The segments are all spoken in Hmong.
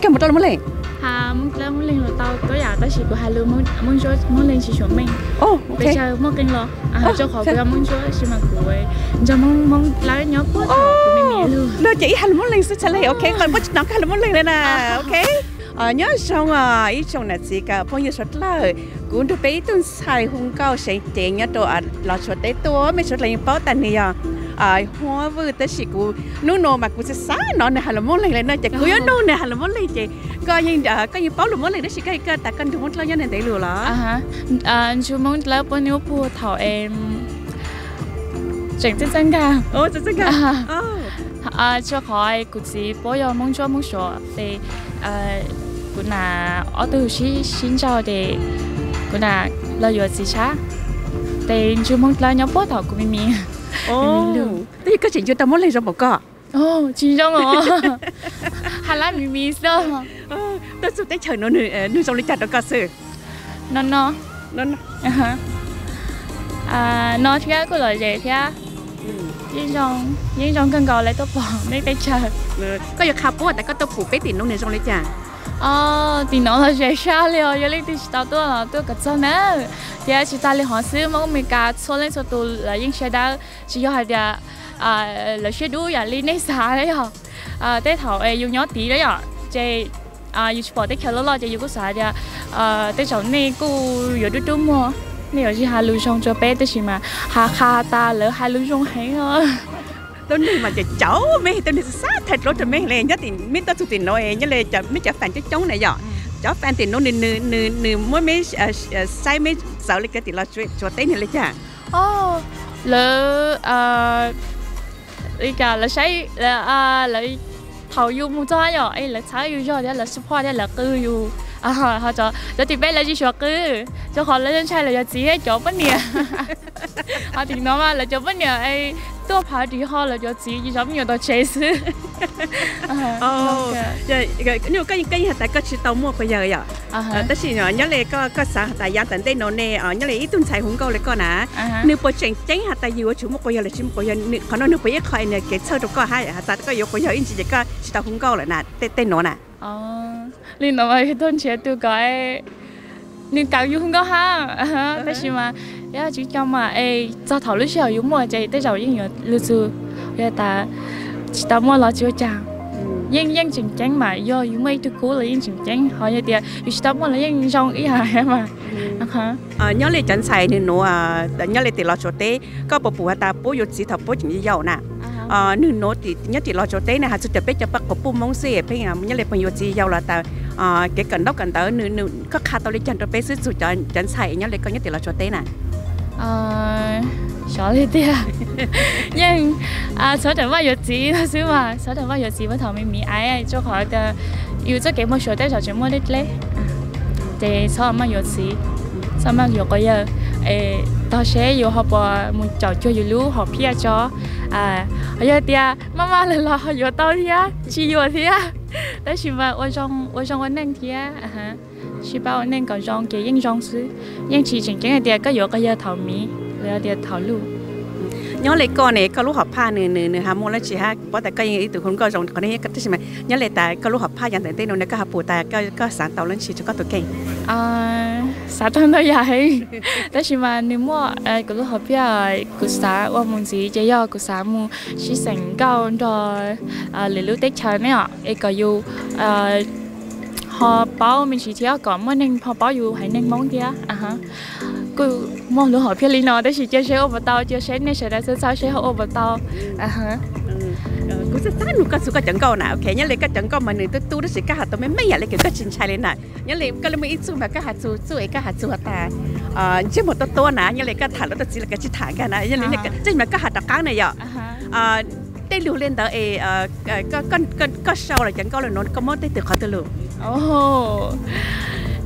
Koj mus rau Moob Leeg? Moob Leeg los tau tuab yam tab sis kuv hais lus Moob Leeg tsis tshua meej. Pes tsawg muaj qee los, rau qhov kuv yog Moob Ntsuab tab sis mas kuv nrog Moob Dlawb nyob puag thaum kuv me me lug. No ces ib hais lus Moob Leeg xwb tshaj li, ok, qhov puab tsis hnov koj hais lus Moob Leeg li na, ok. Nyob zoo ib tsoom nam txiv phooj ywg suav dlawg, kuv nrug peb ib tug ntxhais hu nkauj seev ceev nyob rau Los Tsuas teb tuaj, mej suav dlawg yeej paub tas nws yog Huab Vwj, tab sis kuv hnub no mas kuv xav xav hnov nws hais lus Moob Leeg li no ces kuv yuav nug nws hais lus Moob Leeg ces koj yeej, koj yeej paub lus Moob Leeg tab sis koj, koj tas koj nrug Moob Dlawb nyob neeg ntev lug los? Nrug Moob Dlawb puab nub puag thaum tseem txawj txawj nkag. Txawj nkag. Rua qhov kuv txiv puab yog Moob Ntsuab Moob Suav ces kuv nam ob tug sib ntsauj ces kuv nam los yuav txiv tshab. Ces nrug Moob Dlawb nyob puag thaum kuv me me lug. Tab sis koj tseem yug tau Moob Leeg zoo npaum koj? Tsis zoo os, hab lab mi mi xwb. Tuaj txug teb chaws nuav nwg zoo li cas rau koj xwb? No no, no thiab kuj lom zem thiab. Yeej zoo kawg nkaus le tuaj pom mej teb chaws. Koj yuav qha puab tas koj tuaj pum peb tim nuav nwg zoo li cas? Tim nuav lom zem sab li os, yog leej twg tsis tau tuaj los tuaj kom txog na. Thiab tsis tag li hov xwb, Moob Amelikas txhua leej txhua tus lawv yeej siab dawb, tsis yog hais tias lawv siab dub yam li nej xav na yog. Tej thaum yus nyob tid na yom, ces yus tsis pom teb chaws loj loj ces yus kuj xav tias tej zaum nej kuj yuav dub dub muag, nej yuav tsis has lus zoo rua peb, tab sis mas has qha tas lawv hais lus zoo heev. Tuab neeg mas cov cauv mej, tuab neeg xav xav thaij dluab rua mej le, nyob tim mej tuaj txug tim nuav nyob le mej cov fans coob coob na yom, cov fans tim nuav nws muab mej saib mej txawv le cov tim Los Tsuas teb nwg le caag? Lawv, lawv saib, lawv, thaum yus mus txog yom es lawv txhawb yus zog thiab lawv support thiab lawv qw yus. Ho cov tim peb lawv tsis suav qw, rua qhov lawv ntshai lawv cov txiv thiab cov poj niam. Ho tim nuav mas lawv cov poj niam tuaj phav ris ho lawv cov txiv ces cov me nyuam tom tsev xwb. Koj yeej has tas koj tsis tau muaj quas yawg yom, tab sis nyob le koj xav has tas yav tom ntej nuav ne, nyob le ib tug ntxhais hu nkauj le koj na, nwg puas tseem ceeb has tas yus yuav tsum muaj quas yawg los tsis muaj quas yawg? Qhov nuav nwg puas ib qho nwg kev txhawj rua koj hab has tas koj yuav quas yawg ib ntsis ces koj tsis tau hu nkauj lawm na, tej nuav na? Li nuav mas yog tuaj nrhiav tug kom nwg kam yus hu nkauj hab, tab sis mas yog tsis coj mas es txog thaum lub sij hawm yus muaj ces tej zaum yeej yuav lug txug, yog tas tsis tau muaj los tsis ua cas. Yeej yeej tseem ceeb mas yog yus muaj ib tug kub los yeej tseem ceeb, ho yog tias yus tsis tau muaj los yeej zoo ib yam mas. Nyob le cov ntxhais nwg nuav nyob le tim Los Tsuas teb, koj puas pum has tas puab yuav txiv thaum puab tseem yau yau na? Nwg nuav nyob tim Los Tsuas teb ne has txug cov peb cov paj quas puj Moob xwb pheej nyob le pheej yuav txiv yau los tas kev kawm ntaub kawm ntawv, koj qha tau le caag rua peb xwb txug cov ntxhais nyob le koj nyob tim Los Tsuas teb na? Xyov li tiag, yeej txhob rawm maj yuav txiv no xwb mas, txhob rawm maj yuav txiv puag thaum me me aiv, rua qhov tias yus txoj kev muaj suav tej zaum tseem muaj dleb dleb, ces txhob maj yuav txiv, txhob maj yuav quas yawg, tog seb yus ho puas mus caum cuag yus lub hom phiaj tso. Yog tias maj maj lawm los ho yuav tau thiab tsis yuav thiab, tab sis mas ua zoo ua neej thiab, sib pab ua neej kom zoo ces yeej zoo xwb. Yeej tsis tseem ceeb hais tias koj yuav quas yawg thaum miv los yog tias thaum luj. Nyob le koj ne, koj lub hom phiaj nws nws nws has muaj dlaab tsi hab? Paub tas koj yeej ib tug hu nkauj zoo qhov ne, tab sis mas nyob le tas koj lub hom phiaj yav tom ntej no ne koj has pum tas koj xaav tau dlaab tsi rua koj tug kheej? Xaav tau ntau yam heev, tab sis mas nws muaj kuv lub hom phiaj kuv xaav ua mus ntxiv ces yog kuv xaav mus sib xeem nkauj nrog lwm lub teb chaws ne os, es kom yus ho paub me ntsis thiab kom muaj neeg ho paub yus haiv neeg Hmoob thiab. Kuj muaj lub hom phiaj li no tab sis cia seb ua puas tau, cia seb nej sawv daws txhawb txhawb seb ho ua puas tau. Kuv xaav xaav nug koj txug koj cov nkauj na, ok, nyob le koj cov nkauj mas nws tub tub tab sis koj has tau meej meej yam le kws koj tsis ntshai li na. Nyob le koj le muaj ib txuj mas koj has txug txuj es koj has txug tas ntsej muag tuab tuab na, nyob le koj tham lub tuaj txiv los koj tsis tham nkag na, txuj mas koj has rov qaab na yom. Tej lug le ntawd es koj sau los cov nkauj le nuav koj muab tej twg qhov twg lug?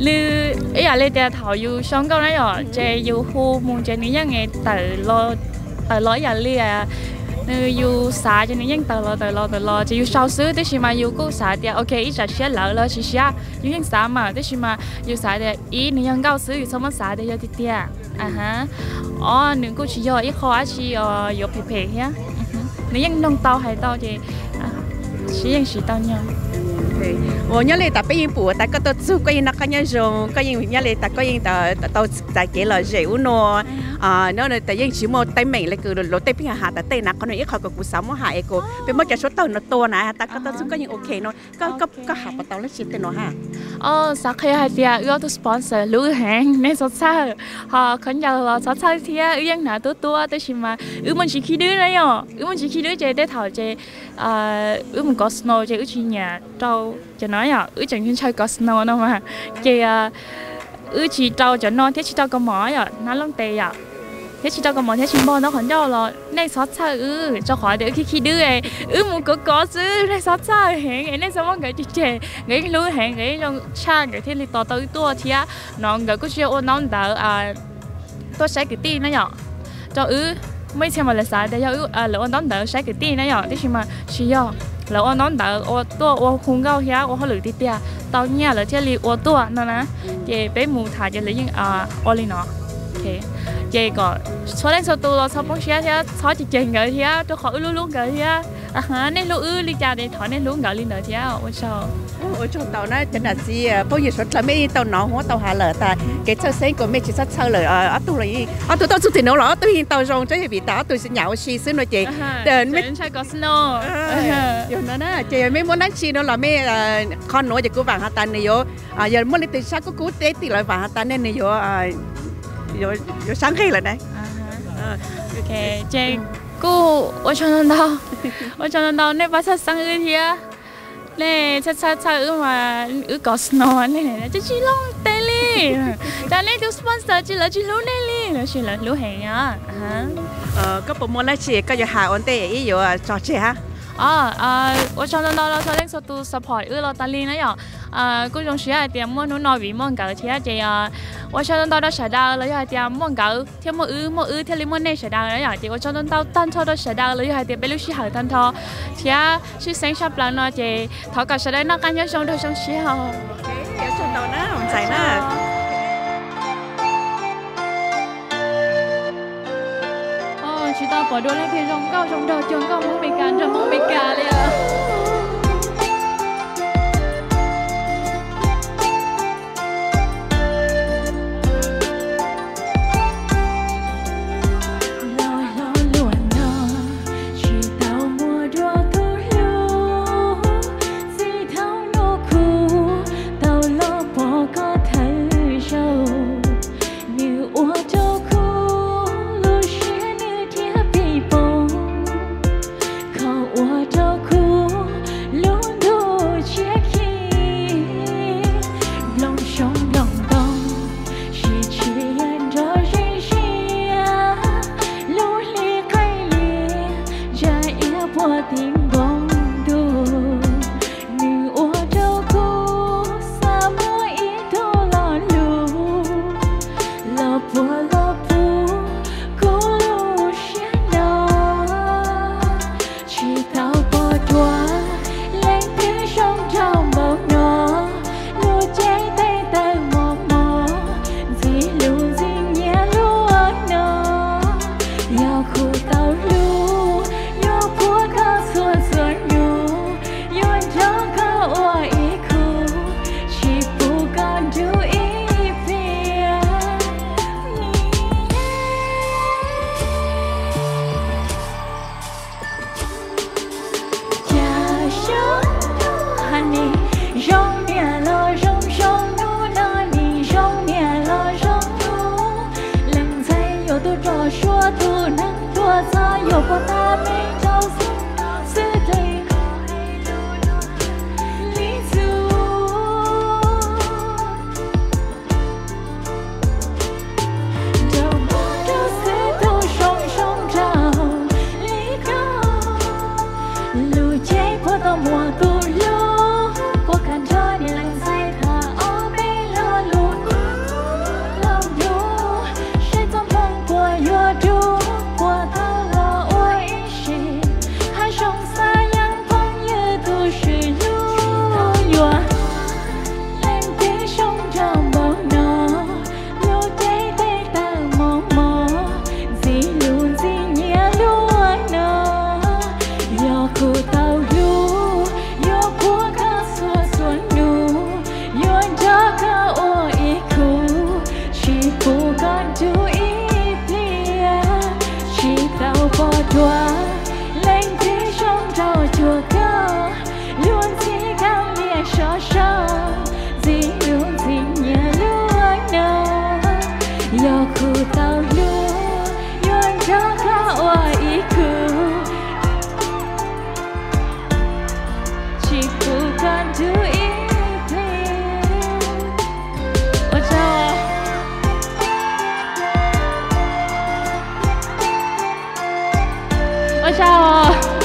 Lwm ib yam li tias thaum yus sau nkauj na yom, ces yus hu mus ces nws yeej tawm los ib yam li nws yus xav ces nws yeej tawm los tawm los tawm los ces yus sau xwb, tab sis mas yus kuj xav tias ok ib tsam siab lawm los tsis siab, yus yeej xav mas, tab sis mas yus xav tias ib nws yog nkauj xwb yus txhob muab xav tias yog tiag tiag. Ob nws kuj tsis yog ib qho dab tsi yuav phem phem thiab, nws yeej mloog tau hais tau ces Siv yeej siv tau nyob. Uas nyob li tas peb yeej pum tas koj tuaj txug koj yeej noj qab nyob zoo, koj yeej nyob li tas koj yeej tau txais kev lom zem ub nua, tas yeej tsis muaj teeb meem li kws luag tej pheej has tas tej na qhov no ib qho kuv xav muab has es kuv peb muab cov suab tawg no tua na tas koj tuaj txug koj yeej ok no, koj has puas tau dab tsi tej no ha? Xav qhia hais tias wb ob tug sponsor hlub wb heev, nej txhob txhawj, ho khaub ncaws los txhob txhawj thiab, wb yeej hnav tuab tuab tab sis mas wb muaj ntsis khib dwb na yom, wb muaj ntsis khib dwb ces tej thaum ces wb mus kov snow ces wb tsis nyiam rau cov no yom, wb tseem ntshaw kov snow no mas, ces wb tsis rau cov no thiab tsis rau kaus mom yom, hnab looj tes yom, thiab tsis rau kaus mom thiab tsis npog ntau qhov ncauj los nej txhob txhawj wb, rau qhov tias wb khib khib dwb, wb mus kov kov xwb, nej txhob txhawj heev es nej txhob muab nkawd cem, nkawd yeej hlub heev, nkawd yeej zoo tshaj, nkawd thiaj li tos tau wb tuaj thiab no, nkawd kuj tsis yog ua ntaub ntawv tuaj saib kwv tij na yom. Rau wb muaj ib txhia mas lawv xav tias yog lawv ua ntaub ntawv saib kwv tij na yom, tiam sis mas tsis yog, lawv ua ntaub ntawv ua tuaj ua hu nkauj thiab ua hauj lwm tiag tiag tau nyiaj lawv thiaj li ua tuaj no na. Ces peb mus tham ces lawv yeej ua li no. Ces kom txhua leej txhua tus los txhob poob siab thiab txhob cem cem nkawd thiab, rau qhov wb hlub hlub nkawd thiab. Nej hlub wb li cas ces thov nej hlub nkawd li ntawd thiab. Ua tsaug ntau na cov nam txiv phooj ywg suav dlawg, mej yeej tau hnov huab tau has lawm tas kev txhawj xeeb kuj mej tsis txhob txhawj lawm, ob tug los, ob tug tuaj txug tim nuav los ob tug yeej tau zoo, tsuas yog vim tas ob tug nyam ua si xwb no ces yog no na, ces yog mej muaj dab tsi no los mej qhov nuav ces kuv vaam has tas nws yuav, yog muaj leej twg sab kub kub teb tim los vaam has tas nej nws yuav, yuav sab nqeg lawm na. Ces kuj ua tsaug ntau, ua tsaug ntau nej pab txhawj xeeb wb thiab. Nej txhawj txhawj wb mas wb kov snow nej tsis hlub tej li, tas nej tus sponsor tsis, lawv tsis hlub nej li, lawv tsis, lawv hlub heev os. Koj puas muaj dab tsi koj yuav has ua ntej ib yuav tso tseg hab? Ua tsaug ntau ntau rau txhua leej txhua tus support wb los tas li na yom. Kuj zoo siab hais tias muaj hnub no vim muaj nkawd thiab ces ua tsaug ntau ntau rau sawv daws los yog hais tias muaj nkawd thiaj muaj wb, muaj wb thiaj li muaj nej sawv daws na yom. Ces ua tsaug ntau ntau tag nrho rau sawv daws los yog hais tias peb lub sij hawm tag nrho thiab tshwj xeeb tshaj plaws no ces thov kom sawv daws noj qab nyob zoo nrog zoo siab os. Tsis tau pom dua leej twg zoo nkauj zoo nraug cuag nkauj Hmoob Amelikas nrog Hmoob Amelikas li. Los hlo luag no tsis tau muaj dua tus hlub, txij thaum hnub kuv tau los pom koj thawj zaug, nws ua rau kuv lub siab nws dhia pib poob, kho ua rau kuv lub ntuj tshiab khi. Nplooj xyoob nplooj ntoo sib tshiab nrog zeej zias, lub hli qaij lias ntsa iab puag tim npoo ntuj, nws ua rau kuv xav muaj ib tug lo lus los puag los puag kuv lub siab no. Tsis tau pom dua leej twg zoo nraug npaum no, lub cev tes taw mos mos, ntxim hlub ntxim nyiam luag no. Yog kuv tau hlub, yuav puag koj txhua txhua hnub, yuav nrog koj ua ib khub, tsis pub koj nrug ib pliag. Cas xyov hais nis zoo niam los zoo zoo, hnub no nis zoo niam los zoo hnub. Leej ntxhais yuav tus rog suav tus neeg tuaj txog yuav puag ta me rau xwb, xwb dlej li txuj. Nraug muaj rau xwb tus zoo zoo nraug li koj, lub cev puag tau muag kuv hlub, puag kag nrho niam leej ntxhais tham ob peb lo lus, lo lus saib txoj hmoo puas yuav dub, puas tau los ua ib sim hav zoov xa yeeb phooj ywg tus swm hlub yuav. Leej twg zoo nraug npaum no, lub cev tes taw mos mos, ntxim hlub ntxim nyiam luag no. Yog kuv tau hlub, Zaj os.